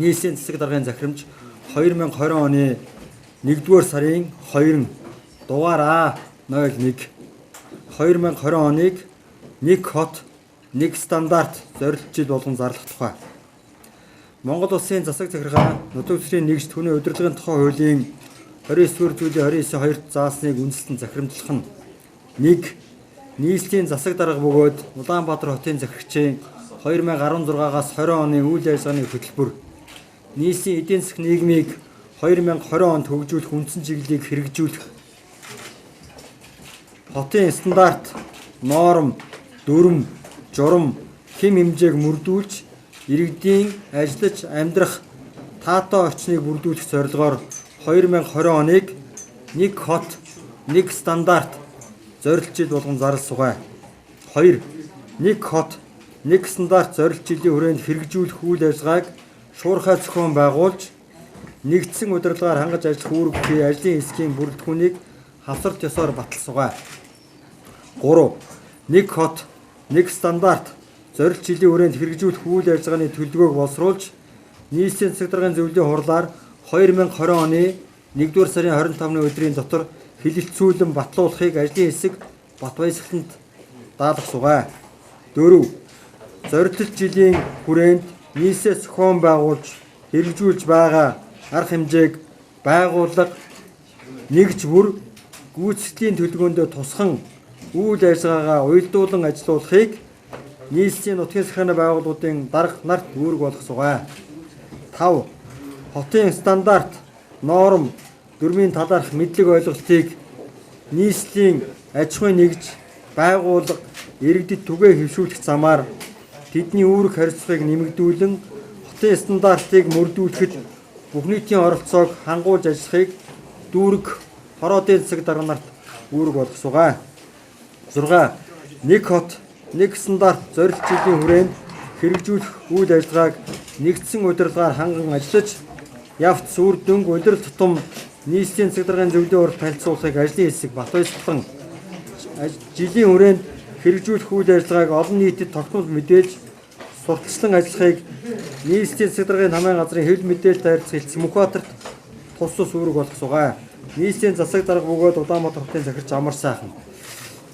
Нийслэлийн засаг даргын захирамж 2020 оны 1-р сарын 2 дугаар А 01 2020 оныг нэг хот нэг стандарт зорилт жил болгон зарлах тухай. Монгол Улсын засаг захиргаа нутаг дэвсгэрийн нэгж түүний удирдлагын тухай хуулийн 29-р зүйлийн 29-2-т заасныг үндэслэн захирамжлах нь 1. Нийслэлийн засаг дарга бөгөөд Улаанбаатар хотын захирагчийн 2016-аас 20 оны үйл ажиллагааны хөтөлбөр, нийслэлийн эдийн засгийн нийгмийг 2020 онд хөгжүүлэх үндсэн чиглэлийг хэрэгжүүлэх, хотын стандарт, норм, дүрм, журам, хэм хэмжээг мөрдүүлж, иргэдийн ажиллаж амьдрах таатай орчныг бүрдүүлэх зорилгоор 2020 оныг нэг хот, нэг стандарт зорилт жил болгон зарласан сугай. 2. Нэг хот, нэг стандарт зорилт жилийн хүрээнд хэрэгжүүлэх үйл ажиллагааг шуурхай зохион байгуулж, нэгдсэн удирдлагаар хангаж ажиллах үүрэг бүхий ажлын хэсгийн бүрэлдэхүүнийг хавсарт ёсоор баталсан сугай. 3. Нэг хот, нэг стандарт зорилт жилийн хүрээнд хэрэгжүүлэх үйл ажиллагааны төлөвлөгөөг боловсруулж, нийслэлийн засаг даргын зөвлөлийн хурлаар 2020 оны 1-р сарын 25-ны өдрийн дотор хэлэлцүүлэн батлуулахыг ажлын хэсэг Батбаясгаланд даалгах сугай. 4. Зорилт жилийн хүрээнд нийслэл зохион байгуулж хэрэгжүүлж байгаа арга хэмжээг байгууллага нэгж бүр гүйцэтгэлийн төлөвлөгөөндөө тусхан үйл ажиллагаагаа уялдуулан ажилуулахыг нийслэлийн нутгийн захиргааны байгууллагуудын дарга нарт үүрэг болгох сугай. 5. Хотын стандарт, норм, дүрмийн талаарх мэдлэг ойлголтыг нийслэлийн аж ахуйн нэгж, байгууллага, иргэдэд түгээ хэвшүүлэх замаар тэдний үүрэг хариуцлагыг нэмэгдүүлэн хотын стандартыг мөрдүүлэхэд бүх нийтийн оролцоог хангуулж ажиллахыг дүүрэг хороодын засаг дарга нарт үүрэг болгох сугай. 6. Нэг хот, нэг стандарт зорилт жилийн хүрээнд хэрэгжүүлэх үйл ажиллагааг нэгдсэн удирдлагаар ханган ажиллаж, явц үр дүнг улирал тутам нийслэлийн засаг даргын зөвлөлийн хурал танилцуулахыг ажлын хэсэг Батбаясгалан жилийн хүрээнд хэрэгжүүлэх үйл ажиллагааг олон нийтэд тогтмол мэдээлж сурталчлан ажиллахыг нийслэлийн засаг даргын намын газрын хэвлэл мэдээлэлд харилцах элч Мөнхбаатарт тус тус үүрэг болгох сугай. Нийслэлийн засаг дарга бөгөөд Улаанбаатар хотын захирч Амар сайхан.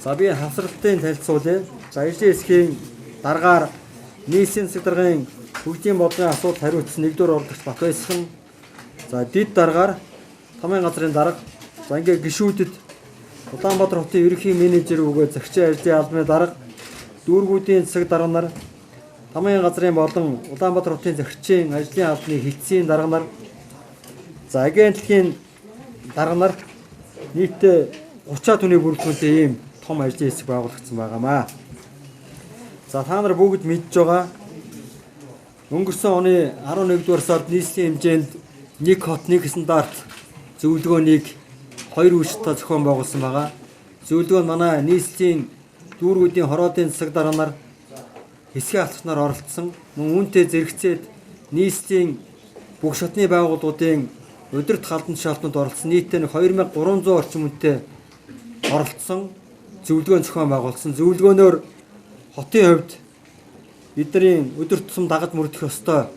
За би хавсралтын танилцуулъя. За ажлын хэсгийн даргаар нийслэлийн засаг даргын хөгжлийн бодлогын асуудал хариуцсан 1-р орлогч Батбаясгалан. За дид даргаар тамын газрын дарга, за ингээ гишүүдэд Улаанбаатар хотын ерөнхий менежер бөгөөд захирчийн ажлын албаны дарга, дүүргүүдийн засаг дарга нар, тамын газрын болон Улаанбаатар хотын захирчийн ажлын албаны хэлтсийн дарга нар, за агентлагийн дарга нар нийтдээ 30 түүний бүрэлдэхүүнтэй ийм том ажлын хэсэг байгуулагдсан байгаамаа. За та нар бүгд мэдж байгаа, өнгөрсөн оны 11-р сард нийслэлийн хэмжээнд нэг хот нэг стандарт зөвлөгөөнийг хоёр үйлчлэлтэй зохион байгуулсан байгаа. Зөвлөгөө нь манай нийслэлийн дүүргүүдийн хороодын засаг дарга нар, хэсгийн алхах нар оролцсон. Мөн үүнтэй зэрэгцээд нийслэлийн бүх шатны байгууллагуудын удирдах албан тушаалтнууд оролцсон. Нийтдээ 2300 орчим хүнтэй оролцсон зөвлөгөө зохион байгуулсан. Зөвлөгөөнөөр хотын хувьд эдний өдөр тутам дагаж мөрдөх ёстой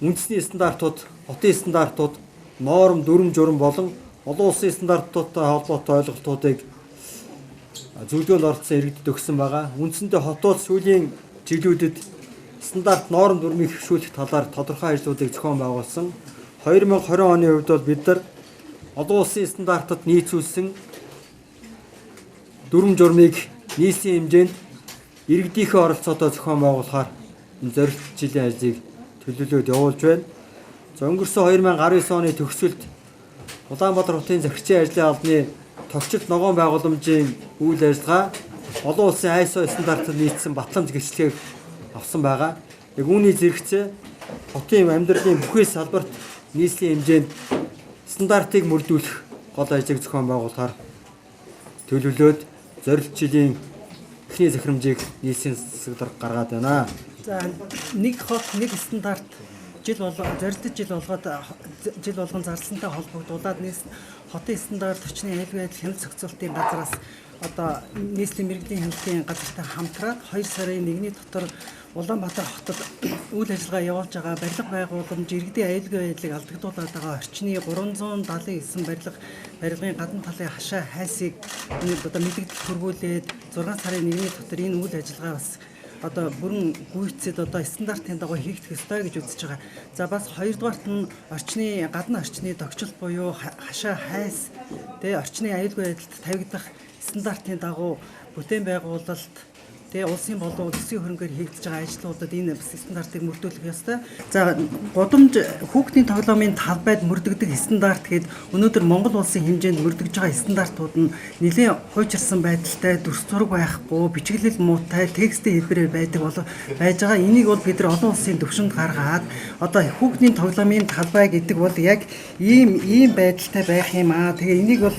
үндэсний стандартууд, хотын стандартууд, норм, дүрм журам болон олон улсын стандартуудтай холбоотой ойлголтуудыг зөвлөгөөнд оролцсон иргэдэд өгсөн байгаа. Үндсэндээ хотууд сүүлийн жилүүдэд стандарт, норм, дүрмийг хэвшүүлэх талаар тодорхой ажлуудыг зохион байгуулсан. 2020 оны хувьд бол бид нар олон улсын стандартад нийцүүлсэн дүрм журмыг нийслэлийн хэмжээнд иргэдийнхээ оролцоотой зохион байгуулахаар энэ зорилт жилийн ажлыг төлөвлөөд явуулж байна. За өнгөрсөн 2019 оны төгсгөлд Улаанбаатар хотын захирчийн ажлын албаны тогтчлт ногоон байгууламжийн үйл ажиллагаа олон улсын ISO стандартад нийцсэн батламж гэрчлэгийг авсан байгаа. Яг үүний зэрэгцээ хотын амьдралын бүхий салбарт нийслэлийн хэмжээнд стандартыг мөрдүүлэх гол ажлыг зохион байгуулахаар төлөвлөөд зорилт жилийн эхний захирамжийг нийслэлийн засаг дарга гаргаад байна. За нэг хот нэг стандарт жил болго зорилттой жил болгоод жил болгон зарласантай холбогдуулаад хотын стандарт хүчний аюулгүй байдал хяналт зохицуултын газраас одоо нийслэлийн мэргэжлийн хяналтын газартай хамтраад 2 сарын 1-ний дотор Улаанбаатар хотод үйл ажиллагаа явуулж байгаа барилга байгууламж, иргэдийн аюулгүй байдлыг алдагдуулаад байгаа орчны 379 барилгын гадна талын хашаа хайсыг одоо мэдэгдэл хүргүүлээд 6 сарын 1-ний дотор энэ үйл ажиллагаа бас одоо бүрэн гүйцэд одоо стандартын дагуу хийгдэх ёстой гэж үзэж байгаа. За бас хоёрдугаарт нь орчны гадна орчны тогтчол буюу хашаа хайс тэ орчны аюулгүй байдалд тавигдах стандартын дагуу бүтээн байгуулалт тэгээ улсын болон төсвийн хөрөнгөөр хийгдэж байгаа ажлуудад энэ бас стандартыг мөрдүүлэх ёстой. За гудамж хүүхдийн тоглоомын талбайд мөрдөгдөг стандарт гээд өнөөдөр Монгол улсын хэмжээнд мөрдөгж байгаа стандартууд нь нэлээд хуйчирсан байдалтай, дүрс зураг байхгүй, бичиглэл муутай, текстийн хэлбэрээр байдаг бол байж байгаа. Энийг бол бид нар олон улсын төвшөнд гаргаад одоо хүүхдийн тоглоомын талбай гэдэг бол яг ийм байдалтай байх юм аа. Тэгээ энийг бол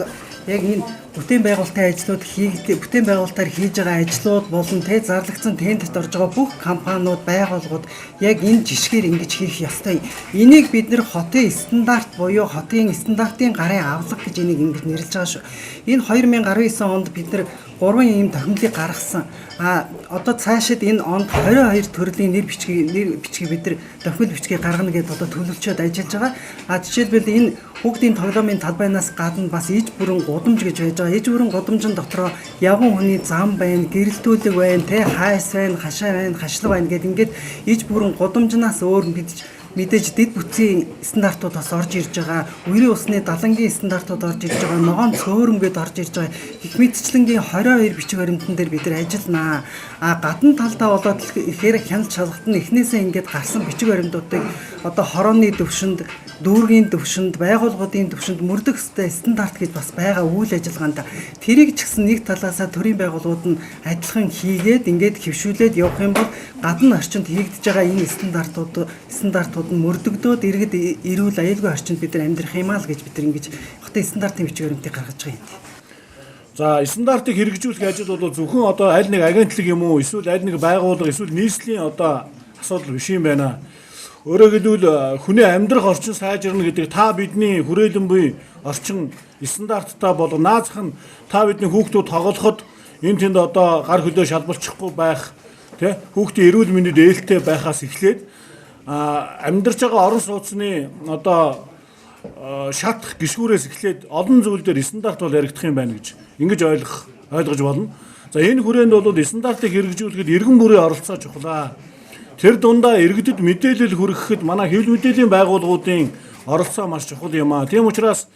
яг энэ бүтээн байгуулалтын ажлууд хийгдэх, бүтээн байгуулалтаар хийж байгаа ажлууд болон тэ зарлагдсан тендерт орж байгаа бүх компаниуд, байгууллагууд яг энэ жишгээр ингэж хийх ёстой. Энийг бид нэр хотын стандарт буюу хотын стандартын гарын авлага гэж энийг ингэж нэрлэж байгаа шүү. Энэ 2019 онд бид нэр 3 ийм тохимлыг гаргасан. А одоо цаашид энэ онд 22 төрлийн нэр бичгийг бид нар тохимол бичгийг гаргана гэдээ одоо төлөвлөчөөд ажиллаж байгаа. А жишээлбэл энэ хүүхдийн тоглоомын талбайнаас гадна бас иж бүрэн гудамж гэж байж байгаа. Иж бүрэн гудамжин дотроо явган хүний зам байна, гэрэлтүүлэг байна, тэ хайс байна, хашаа байна, хашлаг байна гэд ингээд иж бүрэн гудамжнаас өөр мэдээж дэд бүтцийн стандартууд бас орж ирж байгаа. Үерийн усны далангийн стандартууд орж ирж байгаа. Ногоон цөөрөнгээд орж ирж байгаа. Гэх мэтчлэнгийн 22 бичиг баримтан дээр бид нар ажилланаа. А гадна талдаа болоод ихээр хяналт шалгалт нь эхнээсээ ингээд гарсан бичиг баримтуудыг одоо хорооны төвшөнд, дүүргийн төвшөнд, байгууллагуудын төвшөнд мөрдөх ёстой стандарт гэж бас байгаа үйл ажиллагаанд. Тэрийг ч гэсэн нэг талаасаа төрийн байгууллагууд нь адилхан хийгээд ингээд хэвшүүлээд явах юм бол гадна орчинд хийгдэж байгаа энэ стандартууд нь мөрдөгдөөд иргэд эрүүл аюулгүй орчинд бид нар амьдрах юм аа л гэж бид нар ингэж хотын стандартын бичиг баримтыг гаргаж байгаа юм. За стандартыг хэрэгжүүлэх ажил бол зөвхөн одоо аль нэг агентлаг юм уу, эсвэл аль нэг байгууллага, эсвэл нийслэлийн одоо асуудал биш юм байна. Өөрөөр хэлбэл хүний амьдрах орчин сайжирна гэдэг та бидний хүрээлэн буй орчин стандарттай болго наазах нь та бидний хүүхдүүд тоглоход энэ тэнд одоо гар хөлөө шалбалчихгүй байх, тэ хүүхдийн эрүүл мэндэд ээлтэй байхаас эхлээд амьдарч байгаа орон сууцны одоо шат гишгүүрээс эхлээд олон зүйл дээр стандарт бол яригдах юм байна гэж ингэж ойлгож болно. За энэ хүрээнд бол стандартыг хэрэгжүүлэхэд иргэн бүрийн оролцоо чухлаа. Тэр дундаа иргэдэд мэдээлэл хүргэхэд манай хэвлэл мэдээллийн байгууллагуудын оролцоо маш чухал юм аа. Тийм учраас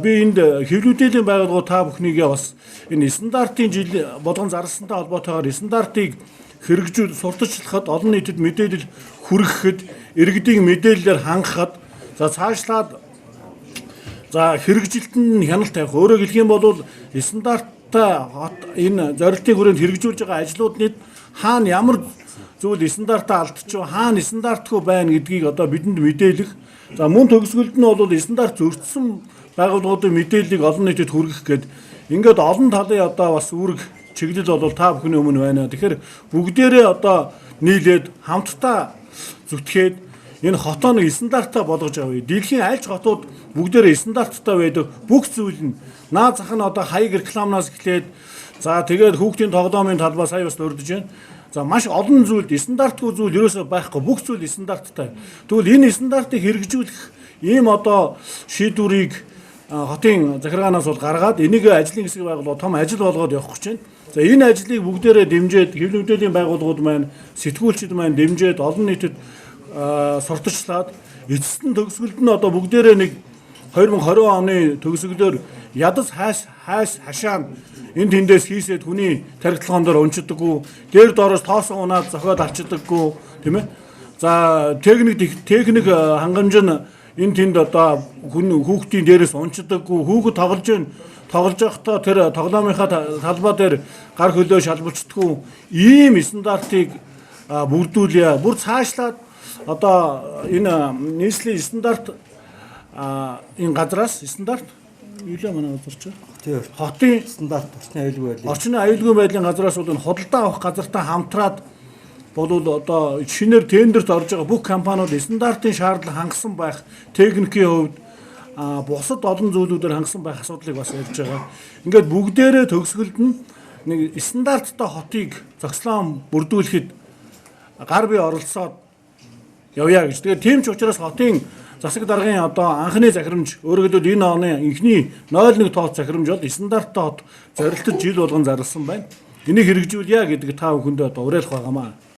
би энд хэвлэл мэдээллийн байгууллагууд та бүхнийгээ бас энэ стандартын жил болгон зарласантай холбоотойгоор стандартыг хэрэгжүүл сурталчлахад олон нийтэд мэдээлэл хүргэхэд иргэдийн мэдээллээр хангахад за цаашлаад за хэрэгжилтэнд нь хяналт тавих. Өөрөөр хэлэх юм бол стандарттай энэ зорилтын хүрээнд хэрэгжүүлж байгаа ажлуудны хаана ямар зүйл стандартаа алдчихв, хаана стандартгүй байна гэдгийг одоо бидэнд мэдээлэх. За мөн төгсгөлд нь бол стандарт зөрчсөн байгууллагуудын мэдээллийг олон нийтэд хүргэх гээд ингээд олон талын одоо бас үүрэг чиглэл бол та бүхний өмнө байна. Тэгэхээр бүгдээрээ одоо нийлээд хамтдаа зүтгээд энэ хотоо нэг стандарттай болгож авъя. Дэлхийн аль ч хотууд бүгдээрээ стандарттай байдаг. Бүх зүйл нь наад зах нь одоо хаяг рекламнаас эхлээд за тэгээд хүүхдийн тоглоомын талбай сая бас дурдж байна. За маш олон зүйлд стандартгүй зүйл ерөөсөө байхгүй. Бүх зүйл стандарттай. Тэгвэл энэ стандартыг хэрэгжүүлэх ийм одоо шийдвэрийг хотын захиргаанаас бол гаргаад энийг ажлын хэсэг байгууллага том ажил болгоод явах гэж байна. За энэ ажлыг бүгдээрээ дэмжиж хэвлэл мэдээллийн байгууллагууд маань сэтгүүлчид маань дэмжиж олон нийтэд сурталчлаад эцэст нь төгсгөлд нь одоо бүгдээрээ нэг 2020 оны төгсгөлөөр ядас хайс хашаа энэ тэндээс хийсээд хүний тархитлагын дээр унчдаггүй, дээр доороос тоосон унаад зохиод алчдаггүй, тийм ээ. За техник хангамж нь энэ тэнд одоо хүн хүүхдийн дээрээс унчдаггүй, хүүхэд тоглож байхдаа тэр тоглоомынхаа талбай дээр гар хөлөө шалбалчдаггүй ийм стандартыг бүрдүүлье. Бүр цаашлаад одоо энэ нийслэлийн стандарт энэ газраас стандарт юу лээ манай газар чи? Тийм. Хотын стандарт орчны аюулгүй байдлын орчны аюулгүй байдлын газраас бол энэ худалдаа авах газартай хамтраад болвол одоо шинээр тендерт орж байгаа бүх компаниуд стандартын шаардлага хангасан байх, техникийн хувьд бусад олон зүйлүүдээр хангасан байх асуудлыг бас ярьж байгаа. Ингээд бүгдээрээ төгсгөлд нь нэг стандарттай хотыг зогслоон бүрдүүлэхэд гар бие оролцоод явъя гэж. Тэгээд тийм ч учраас хотын засаг даргын одоо анхны захирамж, өөрөөр хэлбэл энэ оны энхний 01 тооц захирамж бол стандарттай хот зорилтод жил болгон зарласан байна. Энийг хэрэгжүүлье гэдэг та бүхэндээ одоо уриалах байгаамаа.